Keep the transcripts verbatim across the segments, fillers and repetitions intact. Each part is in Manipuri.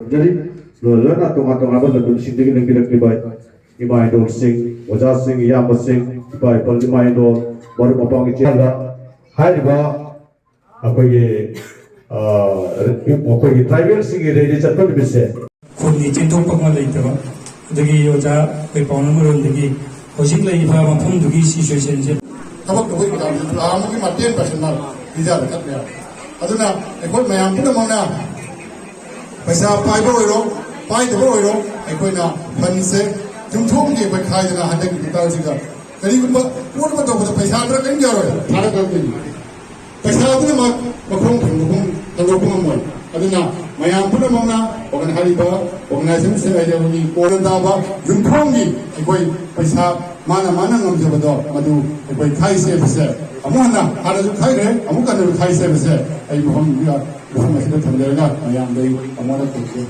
ꯊꯝꯖꯔꯤ꯫ ꯂꯣꯏꯅ ꯇꯣꯉꯥꯟ ꯇꯣꯉꯥꯟꯕ ꯂꯝꯗꯝꯁꯤꯡꯗꯒꯤ ꯂꯦꯡꯕꯤꯔꯛꯂꯤꯕ ꯏꯃꯥ ꯏꯟꯗꯣꯜꯁꯤꯡ, ꯑꯣꯖꯥꯁꯤꯡ, ꯏꯌꯥꯝꯕꯁꯤꯡ, ꯏꯄꯥ ꯏꯄꯨ, ꯏꯃꯥ ꯏꯟꯗꯣꯜ, ꯃꯔꯨꯞ ꯃꯄꯥꯡ ꯏꯆꯦꯜꯗ ꯍꯥꯏꯔꯤꯕ ꯑꯩꯈꯣꯏꯒꯤ, ꯑ, ꯑꯩꯈꯣꯏꯒꯤ ꯇ꯭ꯔꯥꯏꯕꯦꯜꯁꯤꯡꯒꯤ ꯔꯦꯂꯤ ꯆꯠꯄ ꯅꯨꯃꯤꯠꯁꯦ꯫ ꯈꯨꯟꯒꯤ ꯆꯦꯟꯊꯣꯛꯄ ꯑꯃ ꯂꯩꯇꯕ, ꯑꯗꯒꯤ ꯑꯣꯖꯥ ꯑꯩꯈꯣꯏ ꯄꯥꯎꯅꯝ ꯃꯔꯣꯟꯗꯒꯤ ꯍꯧꯖꯤꯛ ꯂꯩꯔꯤꯕ ꯃꯐꯝꯗꯨꯒꯤ ꯁꯤꯆꯨꯋꯦꯁꯟꯁꯦ ꯊꯕꯛ ꯇꯧꯕꯒꯤ ꯃꯇꯥꯡꯗ ꯂꯥꯛ ꯑꯃꯒꯤ ꯃꯇꯦꯡ ꯄꯥꯡꯁꯤꯟꯕ ꯄꯤꯖꯕ ꯆꯠꯄ ꯌꯥꯏ꯫ ꯑꯗꯨꯅ ꯑꯩꯈꯣꯏ ꯃꯌꯥꯝ ꯄꯨꯝꯅꯃꯛꯅ ꯄꯩꯁꯥ ꯄꯥꯏꯕ ꯑꯣꯏꯔꯣ, ꯄꯥꯏꯗꯕ ꯑꯣꯏꯔꯣ, ꯑꯩꯈꯣꯏꯅ ꯐꯟꯁꯦ ꯌꯨꯝꯊꯣꯡꯒꯤ ꯑꯩꯈꯣꯏ ꯈꯥꯏꯗꯅ ꯍꯟꯗꯛꯀꯤ ꯃꯇꯥꯡꯁꯤꯗ ꯀꯔꯤꯒꯨꯝꯕ ꯄꯣꯠ ꯑꯃ ꯇꯧꯕꯗ ꯄꯩꯁꯥ ꯈꯔ ꯀꯔꯤꯝ ꯌꯥꯎꯔꯣꯏ, ꯊꯥꯔꯛꯀꯗꯣꯏꯅꯤ꯫ ꯄꯩꯁꯥ ꯄꯨꯝꯅꯃꯛ ꯃꯈꯣꯡ ꯊꯪꯕ ꯄꯨꯝ-, ꯊꯪꯗꯣꯛꯄ ꯉꯝꯃꯣꯏ꯫ ꯑꯗꯨꯅ ꯃꯌꯥꯝ ꯄꯨꯝꯅꯃꯛꯅ ꯑꯣꯔꯒꯅ-, ꯍꯥꯏꯔꯤꯕ ꯑꯣꯔꯒꯅꯥꯏꯖꯦꯁꯟ ꯍꯥꯏꯗꯤ ꯑꯩꯈꯣꯏꯒꯤ ꯀꯣꯔꯟ ꯇꯥꯕ ꯌꯨꯝꯊꯣꯡꯒꯤ ꯑꯩꯈꯣꯏ ꯄꯩꯁꯥ ꯃꯥꯅ ꯃꯥꯅ ꯉꯝꯖꯕꯗꯣ ꯃꯗꯨ ꯑꯩꯈꯣꯏ ꯈꯥꯏꯁꯦ ꯍꯥꯏꯕꯁꯦ ꯑꯃꯨꯛ ꯍꯟꯅ ꯍꯥꯟꯅꯁꯨ ꯈꯥꯏꯈ꯭ꯔꯦ, ꯑꯃꯨꯛ ꯍꯟꯅꯁꯨ ꯈꯥꯏꯁꯦ ꯍꯥꯏꯕꯁꯦ ꯑꯩ ꯃꯐꯝꯗꯨꯗ, ꯃꯐꯝ ꯑꯁꯤꯗ ꯊꯝꯖꯔꯒ ꯃꯌꯥꯝꯗ ꯑꯩ ꯑꯃꯨꯛ ꯍꯟꯅ ꯇꯧꯖꯒꯦ꯫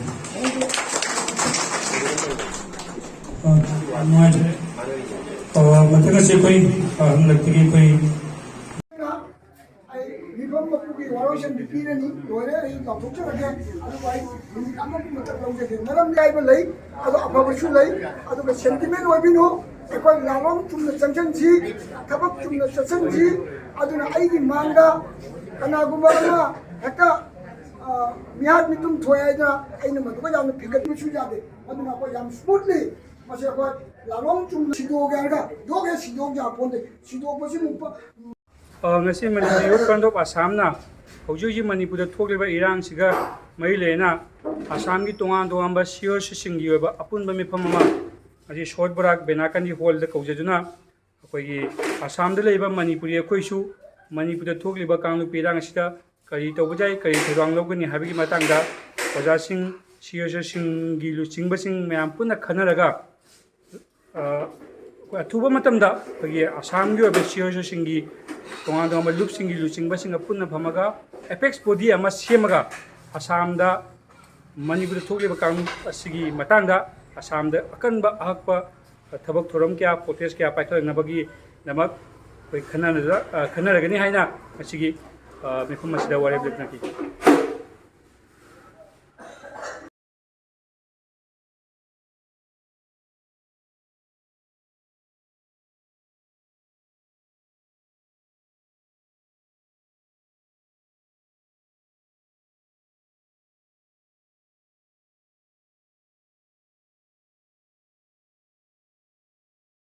ꯑ, ꯅꯨꯡꯉꯥꯏꯖꯔꯦ꯫ ꯑ, ꯃꯊꯪ ꯑꯁꯤ ꯑꯩꯈꯣꯏ, ꯑ, ꯍꯟꯗꯛꯇꯒꯤ ꯑꯩꯈꯣꯏ ꯑꯩ ꯃꯤꯐꯝ ꯃꯄꯨꯒꯤ ꯋꯥꯔꯣꯏꯁꯤꯟꯗꯤ ꯄꯤꯔꯅꯤ, ꯂꯣꯏꯔꯦ, ꯑꯩ ꯂꯥꯎꯊꯣꯛꯆꯔꯒꯦ꯫ ꯑꯗꯨꯕꯨ ꯑꯩ ꯃꯤꯅꯤꯠ ꯑꯃꯒꯤ ꯃꯇꯝ ꯂꯧꯖꯒꯦ꯫ ꯃꯔꯝ ꯌꯥꯏꯕ ꯂꯩ, ꯑꯗꯣ ꯑꯐꯕꯁꯨ ꯂꯩ꯫ ꯑꯗꯨꯒ ꯁꯦꯟꯇꯤꯃꯦꯟ ꯑꯣꯏꯕꯤꯅꯨ꯫ ꯑꯩꯈꯣꯏ ꯂꯥꯂꯣꯡ ꯆꯨꯝꯅ ꯆꯪꯁꯤꯟꯁꯤ, ꯊꯕꯛ ꯆꯨꯝꯅ ꯆꯠꯁꯤꯟꯁꯤ꯫ ꯑꯗꯨꯅ ꯑꯩꯒꯤ ꯃꯥꯡꯗ ꯀꯅꯥꯒꯨꯝꯕ ꯑꯃ ꯍꯦꯛꯇ, ꯑ, ꯃꯤꯍꯥꯠ ꯃꯤꯇꯨꯝ ꯊꯣꯛꯑꯦ ꯍꯥꯏꯗꯅ ꯑꯩꯅ ꯃꯗꯨꯒ ꯌꯥꯝꯅ ꯐꯤꯡꯒꯠꯄꯁꯨ ꯌꯥꯗꯦ꯫ ꯑꯗꯨꯅ ꯑꯩꯈꯣꯏ ꯌꯥꯝ ꯁ꯭ꯃꯨꯠꯂꯤ ꯃꯁꯤ ꯑꯩꯈꯣꯏ ꯂꯥꯂꯣꯡ ꯆꯨꯝꯅ ꯁꯤꯗꯣꯛꯑꯒꯦ ꯍꯥꯏꯔꯒ ꯌꯣꯛ ꯍꯦꯛ ꯁꯤꯗꯣꯛ ꯌꯥꯄꯣꯟꯇꯦ꯫ ꯁꯤꯗꯣꯛꯄꯁꯤ ꯑꯃꯨꯛ ꯑ, ꯉꯁꯤ ꯃꯅꯤꯄꯨꯔ ꯌꯨꯠ ꯐ꯭ꯔꯟꯠ ꯑꯣꯐ ꯑꯁꯥꯝꯅ ꯍꯧꯖꯤꯛ ꯍꯧꯖꯤꯛ ꯃꯅꯤꯄꯨꯔꯗ ꯊꯣꯛꯂꯤꯕ ꯏꯔꯥꯡꯁꯤꯒ ꯃꯔꯤ ꯂꯩꯅꯅ ꯑꯁꯥꯝꯒꯤ ꯇꯣꯉꯥꯟ ꯇꯣꯉꯥꯟꯕ ꯁꯤ ꯑꯣ ꯁꯤꯁꯤꯡꯒꯤ ꯑꯣꯏꯕ ꯑꯄꯨꯟꯕ ꯃꯤꯐꯝ ꯑꯃ ꯉꯁꯤ ꯁꯣꯔꯠ ꯕꯔꯥꯛ ꯕꯦꯅꯥꯀꯥꯟꯗꯤ ꯍꯣꯜꯗ ꯀꯧꯖꯗꯨꯅ ꯑꯩꯈꯣꯏꯒꯤ ꯑꯁꯥꯝꯗ ꯂꯩꯔꯤꯕ ꯃꯅꯤꯄꯨꯔꯤ ꯑꯩꯈꯣꯏꯁꯨ ꯃꯅꯤꯄꯨꯔꯗ ꯊꯣꯛꯂꯤꯕ ꯀꯥꯡꯂꯨꯞꯀꯤ ꯏꯔꯥꯡ ꯑꯁꯤꯗ ꯀꯔꯤ ꯇꯧꯕ ꯌꯥꯏ, ꯀꯔꯤ ꯊꯧꯗꯥꯡ ꯂꯧꯒꯅꯤ ꯍꯥꯏꯕꯒꯤ ꯃꯇꯥꯡꯗ ꯑꯣꯖꯥꯁꯤꯡ, ꯁꯤ ꯑꯣ ꯁꯤꯁꯤꯡꯒꯤ ꯂꯨꯆꯤꯡꯕꯁꯤꯡ ꯃꯌꯥꯝ ꯄꯨꯟꯅ ꯈꯟꯅꯔꯒ ꯑ, ꯑꯩꯈꯣꯏ ꯑꯊꯨꯕ ꯃꯇꯝꯗ ꯑꯩꯈꯣꯏꯒꯤ ꯑꯁꯥꯝꯒꯤ ꯑꯣꯏꯕ ꯁꯤ ꯑꯣ ꯁꯤꯁꯤꯡꯒꯤ ꯇꯣꯉꯥꯟ ꯇꯣꯉꯥꯟꯕ ꯂꯨꯞꯁꯤꯡꯒꯤ ꯂꯨꯆꯤꯡꯕꯁꯤꯡꯒ ꯄꯨꯟꯅ ꯐꯝꯃꯒ ꯑꯦꯄꯦꯛꯁ ꯕꯣꯗꯤ ꯑꯃ ꯁꯦꯝꯃꯒ ꯑꯁꯥꯝꯗ ꯃꯅꯤꯄꯨꯔꯗ ꯊꯣꯛꯂꯤꯕ ꯀꯥꯡꯂꯨꯞ ꯑꯁꯤꯒꯤ ꯃꯇꯥꯡꯗ ꯑꯁꯥꯝꯗ ꯑꯀꯟꯕ ꯑꯍꯛꯄ ꯊꯕꯛ ꯊꯧꯔꯝ ꯀꯌꯥ, ꯄ꯭ꯔꯣꯇꯦꯁ ꯀꯌꯥ ꯄꯥꯏꯈꯠꯂꯛꯅꯕꯒꯤꯗꯃꯛ ꯑꯩꯈꯣꯏ ꯈꯟꯅꯅ-, ꯑ, ꯈꯟꯅꯔꯒꯅꯤ ꯍꯥꯏꯅ ꯉꯁꯤꯒꯤ, ꯑ, ꯃꯤꯐꯝ ꯑꯁꯤꯗ ꯋꯥꯔꯦꯞ ꯂꯧꯅꯈꯤ꯫